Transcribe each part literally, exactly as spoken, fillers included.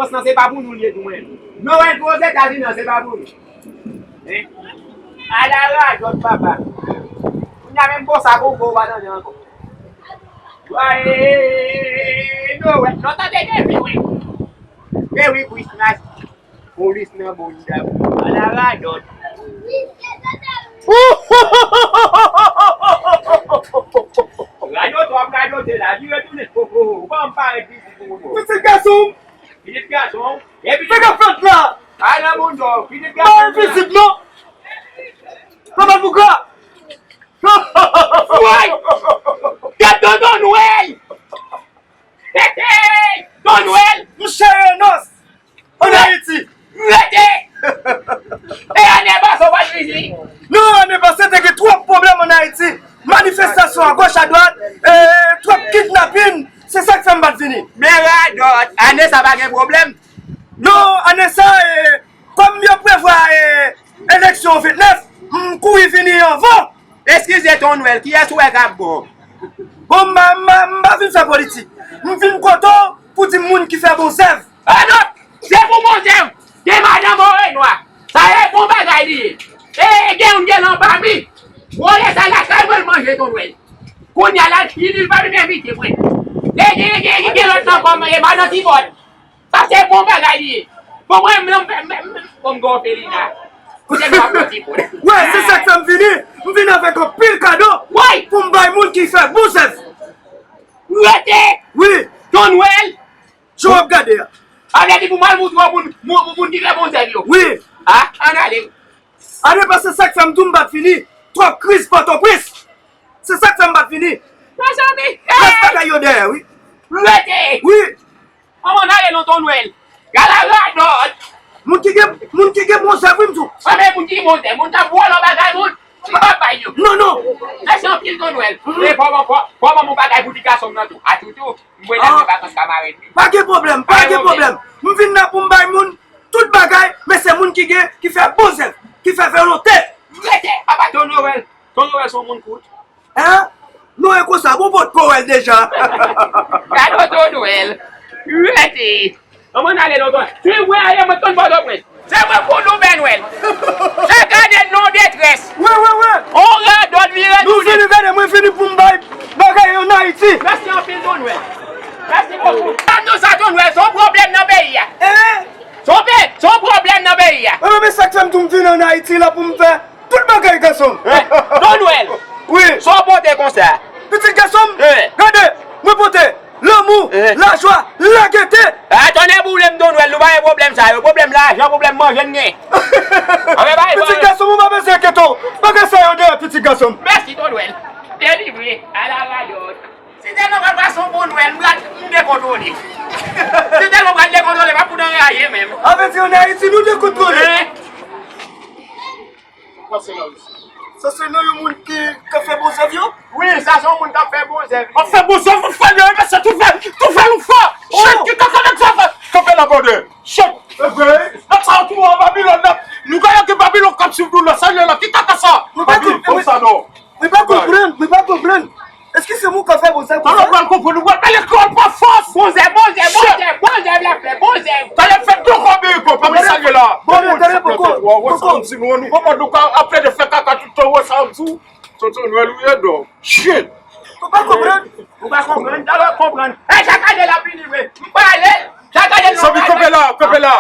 Frans nan se pa pou nou l ye tou mwen. Nowèl pou Ozetazini an se pa pou nou. Hein? Ala radòt papa. Kounye a menm bon sa gon gon ou pa tande ankò. Wa e Nowèl. Non tande gen wi wi. Merry Christmas. Polis nan bonda pou ala radòt. Radòt w ap radòte la, vire tounen. Ho ho ho, ou pa m parèt isit pou ou. Pitit gason m. Pitit gason w. Epi sa k ap fèt la? Al nan bonda w, pitit gason m. Pa envizib non. Pa mal bougra. Woy! Tèt tonton Nwèl! Hey, hey! Don Nwèl! Mouche Renos! Ann Ayiti! Rete! E ane pase w pa t vini? Non, ane pase te gen twòp pwoblèm ann Ayiti. Manifestasyon agoch adwat, e, twòp kidnapin. Se sa k fè m pa t vini. Men radòt, ane sa pa gen pwoblèm. Non, ane sa, e, kòm yo prevwa, e, eleksyon ventnèf, m kouri vini anvan. Eskize Ton Nwèl, kiyès ou wè k ap bon? Bon, m pa, m pa, m pa vin fè politik. M vin kote w pou di m moun ki fè bon zèv. Ah non! Se pou bon zèv! Gen madanm orenwa. Sa e bon bagay li ye. E gen youn gen lan pa mi. Vole sa lakay mwen l manje Ton Nwèl. Kounye a la l fini l pa vin envite mwen. E gen, gen, gen, gen lòt nan kòm e madan Tibòt. Sa se bon bagay li ye. Bon, mwen menm, menm, menm, menm, bon, m gen òfelina. Kote nou ap pran ti poul? Wè, se sa k fè m vini. M vin avèk anpil kado. Woy! Pou m bay moun ki fè bon zèv. Rete! Wi. Ton Nwèl! Jan w ap gade a. A vle di pou m al moutre w moun, moun, moun ki fè bon zèv yo. Wi. A, ann ale. Ane pase, sa k fè m di w m pa t vini. Twòp kriz Pòtoprens. Se sa k fè m pa t vini. Mezanmi! Rès bagay yo dèyè, wi. Rete! Wi. Kòman n ale non Ton Nwèl? Gala radòt! Moun ki gen, moun ki gen bon zèv, wi, m di w. Sa men moun ki gen bon zèv, moun k ap vòlò bagay moun, m p ap bay yo. Non, non. Mèsi anpil Ton Nwèl. E fò, fò, fò ban m yon bagay pou ti gason m nan tou. A toutou, m vle l al nan vakans kamarèt li. Pa gen pwoblèm, pa gen pwoblèm. M vin la pou m bay moun tout bagay, men se moun ki gen, ki fè bon zèv, ki fè volonte. Rete! Apa Ton Nwèl? Ton Nwèl se yon moun kout. Hein? Non, e konsa, bon, bon, Powèl deja. Gade Ton Nwèl. Rete. Kòman n ale lontan? Se vre, aye, mwen konn Pòtoprens. Se mwen pou nou, Pè Nwèl. Chak ane, nou detrès. Wi, wi, wi. On radòt vire nou tounen. Vini, gade, mwen vini pou m bay bagay ann Ayiti. Mèsi anpil, Ton Nwèl. Mèsi bokou. Sa nou sa, Ton Nwèl, se yon pwoblèm nan peyi a. Eh? Se yon pe-, se yon pwoblèm nan peyi a. Eh, men sa k fè m tou m vin ann Ayiti la pou m fè tout bagay gason m. Eh, Don Nwèl. Wi. Sa w pote konsa? Pitit gason m, eh, gade, mwen pote lanmou, eh, lajwa, lagete. A, tonnè boule m, Don Nwèl, nou pa gen pwoblèm sa yo. Pwoblèm lajan, pwoblèm manje n gen. Anben, bay, pitit gason m, ou pa bezwen enkyete w. Bagay sa yo dèyè, pitit gason m. Mèsi, Don Nwèl. Delivre, ala radòt. Si tèlman pral pase yon bon Nwèl, m pral, m dekontwole. Si tèlman pral dekontwole, m ap fout anraje menm. A vle di, ann Ayiti, nou dekontwole. Eh. Sa se nan yon moun ki, k ap fè bon zèv yo? Wi, sa se yon moun k ap fè bon zèv. Ap fè bon zèv, ou fè lè, men se tou fè, tou fè nou fò. Chèf ki kaka nèg sa fè. Kanpe la, brother. Chèf, e vre, nèg sa yo tou an Babilòn, nèg, nou genyen ki Babilòn k ap swiv nou la, sa lè la, ki kaka sa? Mwen pa konprann, mwen pa konprann. Eskize m, ou ka fè bon zèv konsa? Talè w pral konprann, ou pral lekòl pa fòs. Bon zèv, bon zèv, bon zèv, bon zèv l ap fè, bon zèv. Talè fè dlo kò Ameriken, pa misye la. Bon, talè poko, poko. Wè sa m di nou, nou konprann, nou ka ap plede fè kaka tout tan, wè sa m di w. Tonton Nwèl ou ye non. Shit. Ou pa konprann? Ou pa konprann? Talè w ap konprann. Hey, chak ane l ap vini vre. M pale. Chak ane l ap vini. Zanmi, kanpe la, kanpe la.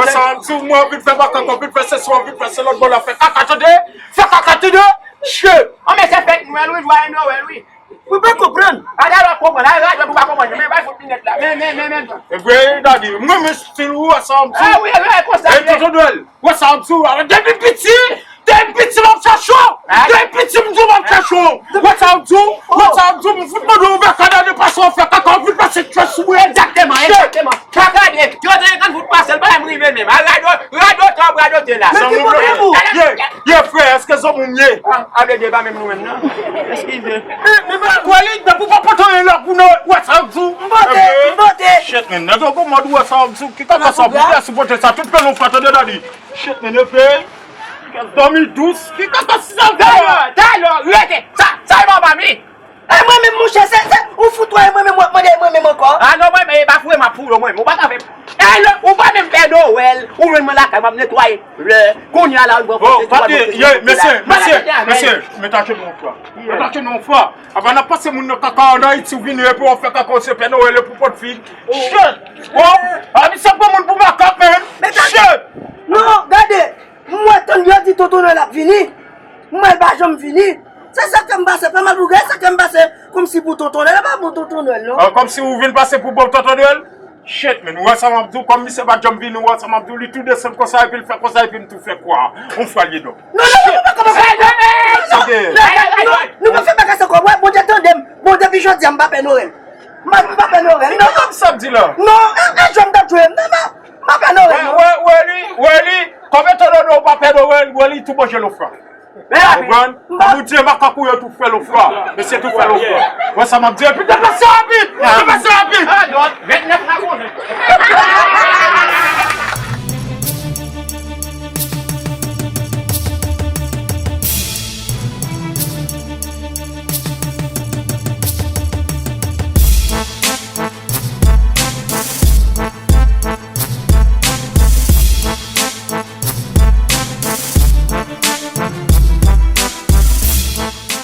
Wè sa m di w, mwen anvi fè makak, anvi fè sesi, anvi fè se lòt bò la fè kaka, tande? Fè kaka, tande? Shit. An, men se fèt Nwèl wi, jwaye Nwèl wi. Ou pa konprann? A, talè w ap konprann. A, radòt ou pa konprann. Men bay fout linèt la. Men, men, men, men. E vre, Dadi. Mwen, men stil ou, wè sa m di w. A, wi, wi, konsa. E tonton Nwèl, wè sa m di w. Depi piti, depi piti, m ap chache w. Depi piti, m di w, m ap chache w. Wè sa m di w. Wè sa m di w. M fout mande w, ouvè kanal de pase, w fè kaka, w vin pase tchè sou mwen. Egzakteman, egzakteman. Chak ane, yo te gen fout pase l, pa m rive menm. A, radòt, radòt, radòt la. Men ki pwoblèm ou? Ye, ye, frè, èske zanmi w ye? A, a vle di, e pa menm nou menm, non. Eskize. Kwè li, depi w pa pote anyen la pou nou, wè sa m di w. M pote, m pote. Shit, men, nèg yo gon mòd, wè sa m di w. Ki kaka sa, pou fè sipote sa, tout pè nou fè, tande, Dadi. Shit, men, epe. Dòmi dous. Ki kaka sa, talè, talè, rete. Sa, sa, e pa pa mi. E mwen menm, monchè, se, se, ou fout wè, e mwen menm, w ap mande, e mwen menm ankò. A non, mwen menm, e pa foure m ap foure mwen menm. Ou pa ka fè. E lè, ou pa menm fè Nowèl, ou jwenn mwen lakay, m ap netwaye flè. Kounye a la, ou pran Bon, pase tou, pati, mwen ye, mesye, mesye, mesye, met ajenou yon fwa. Met ajenou yon fwa. Avan n ap pase moun nan kaka an Ayiti, ou vini epi w ap fè kaka, w se Pè Nowèl epi w pot fig. Shit! Bon, a misye pran moun pou makak, man. Shit! Non, gade, m wè tann yo di Tonton Nwèl ap vini. M wè l pa janm vini. Se sa k fè m pase, fè mal pou gè, sa k fè m pase kòmsi pou Tonton Nwèl, e pa pou Tonton Nwèl, non. Ah, kòmsi ou vin pase pou bon Tonton Nwèl? Shit, man, ou wè sa m ap di w, kòm misye pa t janm vini, ou wè sa m ap di w, li tou desann konsa, epi l fè konsa, epi m tou fè kwa. On fwa l ye donk. Non, non, non, non, kòman sa? Non, non, non, non, nou pa fè bagay sa ankò. Wè, Bondye tande m. Bondye, depi jodi a, m pa Pè Nowèl. M pa, m pa Pè Nowèl, non. Kòman sa ap di la? Non, e, e, jwè m t ap jwe. Non, non, m pa Pè Nowèl, non. Wè, wè, wè li, wè li. Kòm etan donè ou pa Pè Nowèl, wè li tou manje lofra. Ou konprann? Kòm ou di e makak ou yo tou fè lofra. Mesye tou fè lofra. Wè sa m ap di, epi depase rapid, depase rapid.